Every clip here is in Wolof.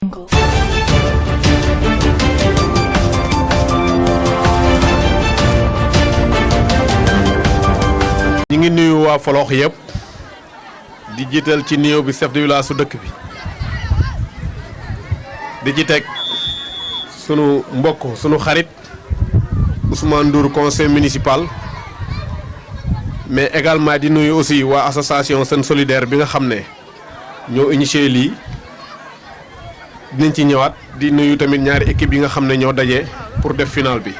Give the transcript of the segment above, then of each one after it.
ñi ngi nuyu waa Folox yëpp di jiital ci nuyoo bi chef de village su dëkk bi di ci teg sunu mbokk sunu xarit Ousmane Ndour conseil municipal mais également di nuyu aussi waa association Sen Solidaire bi nga xam ne ñoo initié lii dinañ ci ñëwaat di nuyu tamit ñaari équipe yi nga xam ne ñoo daje pour def final bi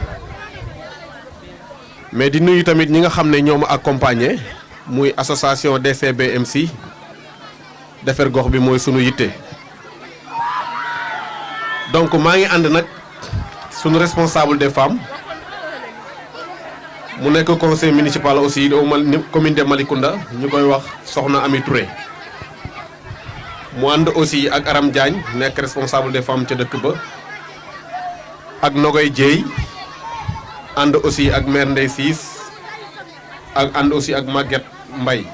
mais di nuyu tamit ñi nga xam ne ñoo ma accompagné muy association DCBMC defar gox bi mooy sunu yitte donc maa ngi ànd nag sunu responsable des femmes mu nekk conseil municipal aussi au commune de Malicounda ñu koy wax Soxna Ami Touré mu ànd aussi ak Aram Diagne nekk responsable des femmes ca dëkk ba ak Nogoy Dieye ànd aussi ak maire Ndeye Ciss ak ànd aussi ak Maguette Mbaye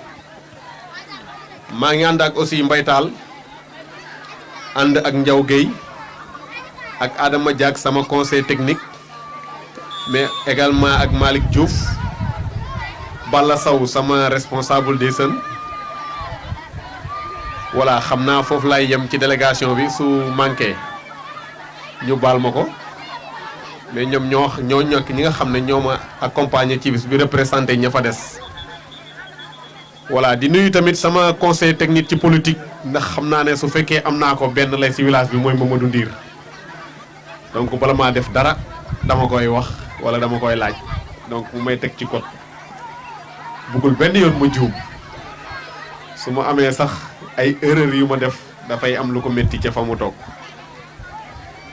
maa ngi ànd ak aussi Mbaye Tall ànd ak Ndiaw Gueye ak Adama Diak sama conseil technique mais également ak Malick Diouf Balla Sow sama responsable des jeunes voilà xam naa foofu laay yem ci délégation bi su manqué ñu baal ma ko mais ñoom ñoo ñokk ñi nga xam ne ñoo ma accompagné ci bis bi représenté ña fa des voilà di nuyu tamit sama conseil technique ci politique ndax xam naa ne su fekkee am naa ko benn lay ci village bi mooy Mamadou Ndir donc bala maa def dara dama koy wax wala dama koy laaj donc bu may teg ci code bëggul benn yoon ma juum su ma amee sax ay erreur yu ma def dafay am lu ko métti ca fa mu toog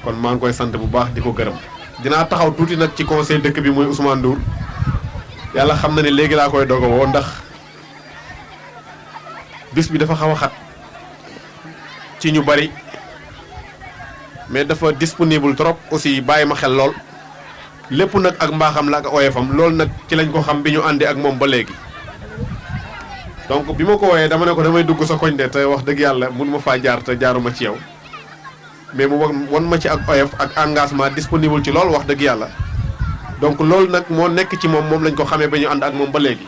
kon maa ngi koy sant bu baax di ko gërëm. dinaa taxaw tuuti nag ci conseil dëkk bi muy Ousmane Ndour yàlla xam na ne léegi laa koy dogo woo ndax bis bi dafa xaw a xat ci ñu bari mais dafa disponible trop aussi bàyyi ma xel lool lépp nag ak mbaaxam la ak oyefam loolu nag ci lañ ko xam bi ñu àndee ak moom ba léegi donc bi ma ko wooyee dama ne ko damay dugg sa koñ de te wax dëgg yàlla mun ma faa jaar te jaaruma ci yow mais mu won ma ci ak oyof ak engagement disponible ci lool wax dëgg yàlla donc loolu nag moo nekk ci moom lañ ko xamee ba ñu ànd ak moom ba léegi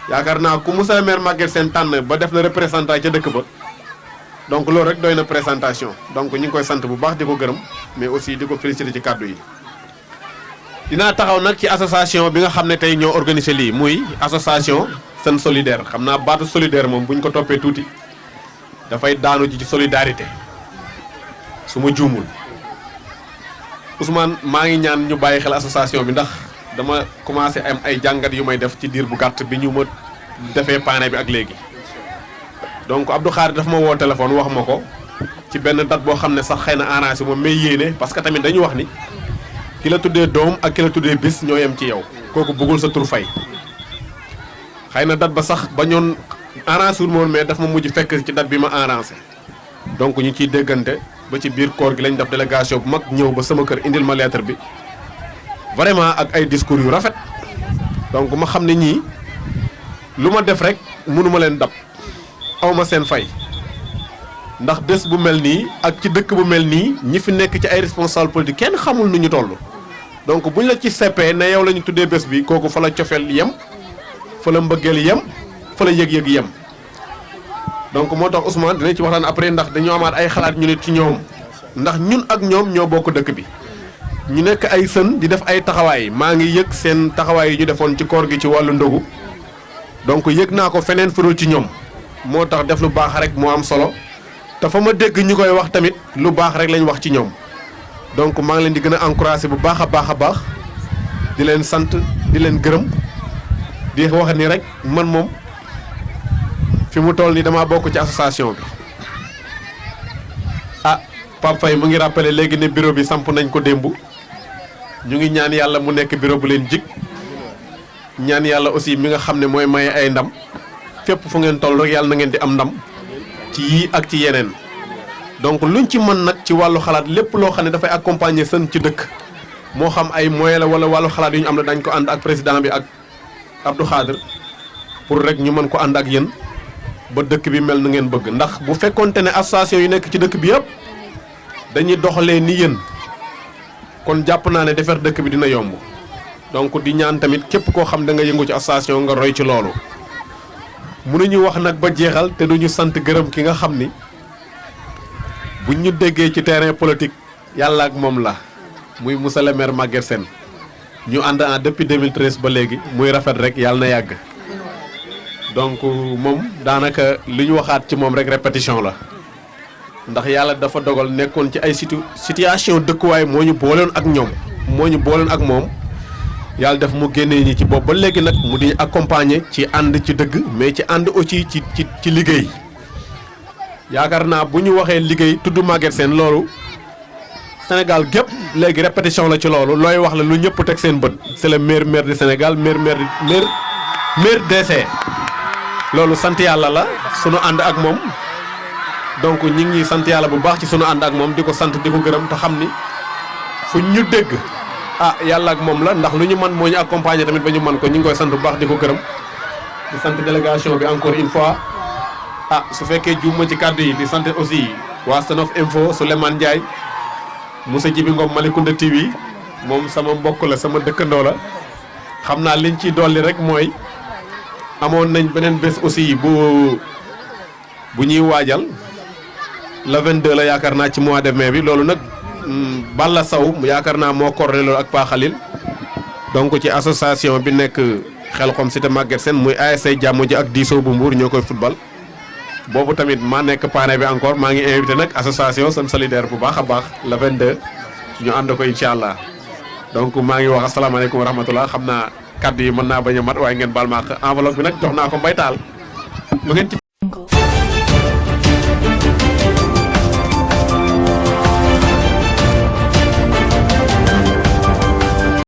yaakaar naa ku Moussa maire Maguette Sène tànn ba def la représentant ca dëkk ba donc loolu rek doy na présentation donc ñu ngi koy sant bu baax di ko gërëm mais aussi di ko féliciter ci kàddu yi. dinaa taxaw nag ci association bi nga xam ne tey ñoo organisé lii muy association Sen Solidaire xam naa baatu solidaire moom bu ñu ko toppee tuuti dafay daanu ji ci solidarité. su ma juumul Ousmane maa ngi ñaan ñu bàyyi xel association bi ndax dama commencé am ay jàngat yu may def ci diir bu gàtt bi ñu ma defee paane bi ak léegi donc Abdou Khadre dafa ma woo téléphone wax ma ko ci benn date boo xam ne sax xëy na arrangé moom may yéene parce que tamit dañu wax ni ki la tuddee doom ak ki la tuddee bis ñoo yem ci yow kooku bëggul sa tur fay xëy na date ba sax ba ñoon arrangé wul moom mais daf ma mujj fekk ci date bi ma arrangé donc ñu ciy déggante ba ci biir koor gi lañ def délégation bu mag ñëw ba sama kër indil ma lettre bi vraiment ak ay discours yu rafet donc ma xam ne ñii lu ma def rek mënuma leen dab awma seen fay ndax bés bu mel nii ak ci dëkk bu mel nii ñi fi nekk ci ay responsable politique kenn xamul nu ñu toll donc buñ la ci seppee ne yow la ñu tuddee bés bi kooku fa la cofeel yem fa la mbëggeel yem fa la yëg-yëg yem donc moo tax Ousmane dinañ ci waxtaan après ndax dañoo amaat ay xalaat ñu nit ci ñoom ndax ñun ak ñoom ñoo bokk dëkk bi ñu nekk ay sën di def ay taxawaay maa ngi yëg seen taxawaay yi ñu defoon ci koor gi ci wàllu ndogu donc yëg naa ko feneen furul ci ñoom moo tax def lu baax rek moo am solo te fa ma dégg ñu koy wax tamit lu baax rek lañ wax ci ñoom donc maa ngi leen di gën a encouragé bu baax a baax di leen sant di leen gërëm di wax ni rek man moom fi mu toll nii damaa bokk ci association bi ah Pape Faye mu ngi rappelé léegi ne bureau bi samp nañ ko démb ñu ngi ñaan yàlla mu nekk bureau bu leen jig ñaan yàlla aussi mi nga xam ne mooy maye ay ndam fépp fu ngeen toll rek yàlla na ngeen di am ndam ci yii ak ci yeneen donc luñ ci mën nag ci wàllu xalaat lépp loo xam ne dafay accompagner sën ci dëkk moo xam ay moyens la wala wàllu xalaat yu ñu am na dañ ko ànd ak président bi ak Abdou Khadre pour rek ñu mën ko ànd ak yéen ba dëkk bi mel na ngeen bëgg ndax bu fekkonte ne association yu nekk ci dëkk bi yëpp dañuy doxalee ni yéen kon jàpp naa ne defar dëkk bi dina yomb donc di ñaan tamit képp koo xam da nga yëngu ci association nga roy ci loolu. mënuñu wax nag ba jeexal te duñu sant gërëm ki nga xam ni buñ ñu déggee ci terrain politique yàlla ak moom la muy monsieur le maire Maguette Sène ñu ànd depuis 2013 ba léegi muy rafet rek yàlla na yàgg donc moom daanaka li ñu waxaat ci moom rek répétition la ndax yàlla dafa dogal nekkoon ci ay situation dëkkuwaay moo ñu booleon ak ñoom moo ñu booleon ak moom yàlla def mu génnee ñi ci bopp ba léegi nag mu di accompagner ci ànd ci dëgg mais ci ànd aussi ci liggéey yaakaar naa bu ñu waxee liggéey tudd Maguette Sène loolu Sénégal gépp léegi répétition la ci loolu looy wax la lu ñëpp teg seen bët c'est le meilleur maire du Sénégal meilleur DC loolu sant yàlla la sunu ànd ak moom donc ñi ngi sant yàlla bu baax ci sunu ànd ak moom di ko sant di ko gërëm te xam ni fu ñu dégg yàlla ak moom la ndax lu ñu man moo ñu accompagner tamit ba ñu man ko ñu ngi koy sant bu baax di ko gërëm di sant délégation bi encore une fois su fekkee juuma ci kàddu yi di sant aussi waa Sanof Info Souleymane Ndiaye Moussa Djibi Ngom Malicounda TV moom sama mbokk la sama dëkkandoo la xam naa liñ ciy dolli rek mooy amoon nañ beneen bés aussi bu ñuy waajal le 22 la yaakaar naa ci mois de mai bi loolu nag Balla Sow yaakaar naa moo coordonné loolu ak Pa Khalil donc ci association bi nekk Xelcom cité Maguette Sène muy ASC Jàmm ji ak Diso bu Mbour ñoo koy football boobu tamit maa nekk parrain bi encore maa ngi invité nag association Sen Solidaire bu baax a baax le 22 ñu ànd ko incha allah donc maa ngi wax asalaamaaleykum wa rahmatulah xam naa kaddu yi mën naa bañ a mat waaye ngeen baal ma ak enveloppe bi nag jox naa ko Mbaye Tall lu ngeen ci